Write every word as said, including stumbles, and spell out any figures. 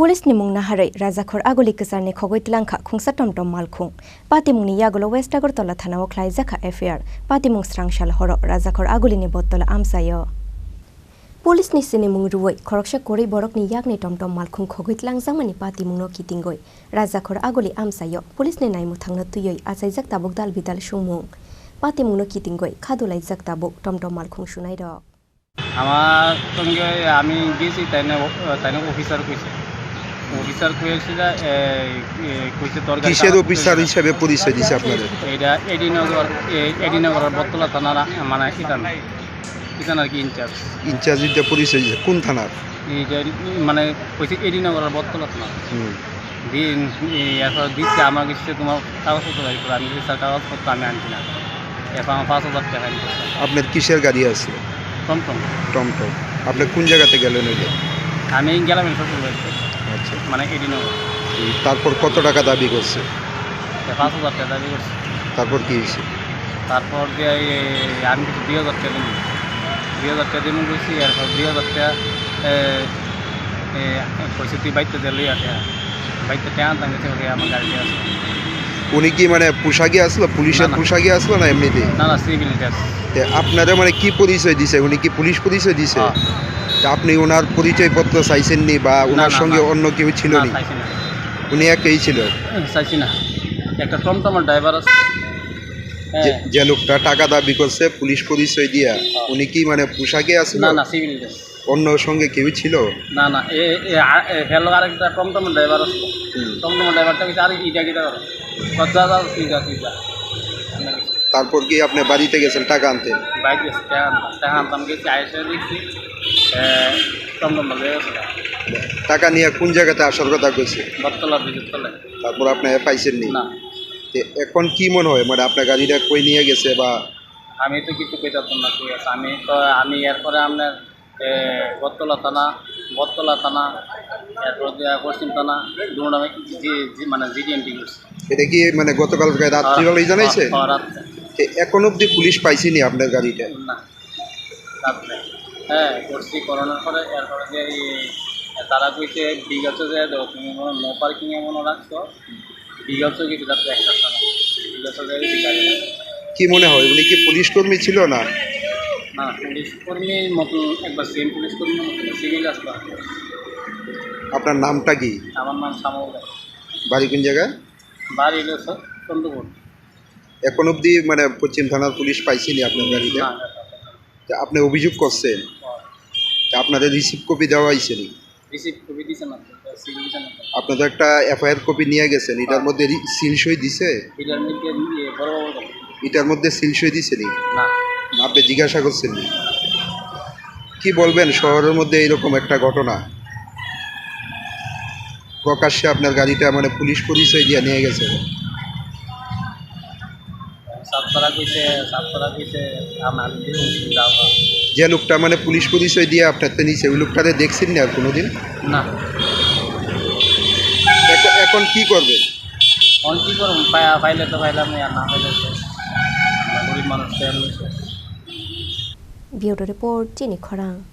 Police ni mung naharwi Rajakhor Aguli kwcharni khogwi tlang kha khungsa tomtom malkhung. Patimungni yagulo West Agartala thanao khlaijak kha F I R. Patimung srang sal horo Rajakhor Agulini bottolo amchaio. Police ni sinimung rwui khoroksa kwrwi borokni yakni tomtom malkhung khogwi tlangjakmani patimungno kitingwi Rajakhor Aguli amchaio police ni naimwthangno twiwi achaijak tabuk dal bidal sungmung. Patimungno kitingwi khadulaijak tabuk tomtom malkhung sunairok. আমার সঙ্গে আমি গেছি, তাই না, তাই না অফিসার কইছে, অফিসার কইছে যে, এ, এ, কইছে তোর গাড়ি কিসের কাগজ অফিসার কই? হিসাবে পরিচয় দিছে আপনাদের? এটা এডি নগর, এ, এডি নগরের বটতলা থানার, মানে, ইতান, ইতান আর কি ইনচার্জ। ইনচার্জ হিসেবে পরিচয় দিছে কোন থানার? এটা, মানে, কইছে এডি নগরের বটতলা থানা। হুম। দিন, এ, এরপর দিচ্ছে আমার কাছে তোমার কাগজপত্র বাড়ি করে। আমি বলছি, "স্যার, কাগজপত্র আমি আনছি না।" এরপর আমার পাঁচ হাজার টাকা নিয়ে গেছে। আপনার কিসের গাড়ি আছে? টমটম। টমটম। আপনি কোন জায়গাতে গেলেন ওই যে? আমি গেলাম এই শ্বশুর বাড়িতে। আচ্ছা। মানে এডিনগর। হুম, তারপর কত টাকা দাবি করছে? এ, পাঁচ হাজার টাকা দাবি করছে। তারপর কি হয়েছে? তারপর দিয়ে এই আমি কিছু দুই হাজার টাকা দিলাম। দুই হাজার টাকা দিলাম কইছি, এরপর দুই হাজার টাকা, এ, এ, কইছে, "তুই বাইতে দে লইয়া টাকা।" বাইতে টাকা আনতাম গেছে, ওকে আমার গাড়ি দিয়ে আসে। উনি কি মানে পোশাকে আসলো, পুলিশের না, না। পোশাকে আসলো না এমনিতে? না, না, সিভিল ড্রেস। তে আপনারা মানে কি পরিচয় দিছে? উনি কি পুলিশ পরিচয় দিছে? হ্যাঁ। তে আপনি ওনার পরিচয়পত্র চাইছেননি বা না, ওনার না, সঙ্গে না। অন্য কেউ ছিল না, নি? চাইছি না। উনি একাই ছিল? চাইছি না। একটা টমটমের ড্রাইভার আছে। যে, হ্যাঁ। যে লোকটা টাকা দাবি করছে পুলিশ পরিচয় দিয়া, হ্যাঁ। উনি কি মানে পোশাকে আসলো? না, না, সিভিল ড্রেস। অন্য সঙ্গে কেউ ছিল? না, না, এ, এ, আ-, এ, হেলো আরেকটা টমটম ড্রাইভার আছে। হুম। টমটম ড্রাইভারটা কইছে, "আরে, ইটা কিটা করো?" কত যা, যা, তুই যা, তুই যা। তারপর কি আপনি বাড়িতে গেছেন টাকা আনতে? বাইক গেছে, টাকা আনতাম। টাকা আনতাম গেছি, আইসা দেখছি, এ, টমটম বলে গেছে। টাকা নিয়ে কোন জায়গাতে আসার কথা কইছে? বটতলা, ব্রিজের তলায়। তারপর আপনি পাইছেন নি? না। তে এখন কি মনে হয়? মানে আপনার গাড়িটা কই নিয়ে গেছে বা আমি তো কিছু কইতাম না, ঠিক আছে। আমি তো, আমি এরপরে আপনার এ, বটতলা থানা, বটতলা থানা, এরপর দিয়া পশ্চিম থানা, দুনো নামে জি, জি, মানে, জিডিএমপি করছে। এটা কি, মানে, গতকালকে রাত্রিবেলাই জানাইছে? হ্যাঁ, হ্যাঁ, রাত্রে। এ, এখন অবধি পুলিশ পাইছেনি আপনার গাড়িটা? না, রাত্রে। হ্যাঁ, করছি, করানোর পরে এরপরে যে এই, তারা কইছে বিকাশে যে দাও, তুমি মনে হয় নো পার্কিং এ মনে রাখছো, বিকাশে কিছু রাত্রে একটা সময়, বিকাশে যে গাড়ি। কি মনে হয়, উনি কি পুলিশ কর্মী ছিল না? না, পুলিশ কর্মীর মতন, একবার সেম পুলিশ কর্মীর মতন সিভিল আসলো। আপনার নামটা কি? আমার নাম শ্যামল দাস। বাড়ি কোন জায়গায়? বাড়ি হলো চ-, চন্দ্রপুর। এখন অবধি মানে পশ্চিম থানার পুলিশ পাইছেনি আপনার গাড়িটা? না, না, না, না। তা আপনি অভিযোগ করছেন? হ্যাঁ। তা আপনাদের রিসিভ কপি দেওয়া হয়েছে নি? রিসিভ কপি দিছে না, সিল দিছে না। আপনি তো একটা এফআইআর কপি নিয়ে গেছেন, এটার হ্যাঁ। মধ্যে রি-, সিল সই দিছে? এটার মধ্যে ইয়ে বড় বাবু বলে। এটার মধ্যে সিল সই দিছে নি? না। না, আপনি জিজ্ঞাসা করছেন নি? কি বলবেন শহরের মধ্যে এইরকম একটা ঘটনা? প্রকাশ্যে আপনার গাড়িটা মানে পুলিশ পরিচয় দিয়ে নিয়ে গেছে। সাফ করা কইছে, সাফ করা কইছে, আমার দিয়ে যাওয়া। যে লোকটা মানে পুলিশ পরিচয় দিয়ে আপনার তো নিছে, ওই লোকটারে দেখছেন না আর কোনোদিন? না। এখন, এখন কি করবেন? এখন কি করবো? পায়া-, পাইলে তো পাইলাম, আর না পাইলে তো আমরা গরিব মানুষ তো এমনি শেষ। Bureau Report, Chini Khorang.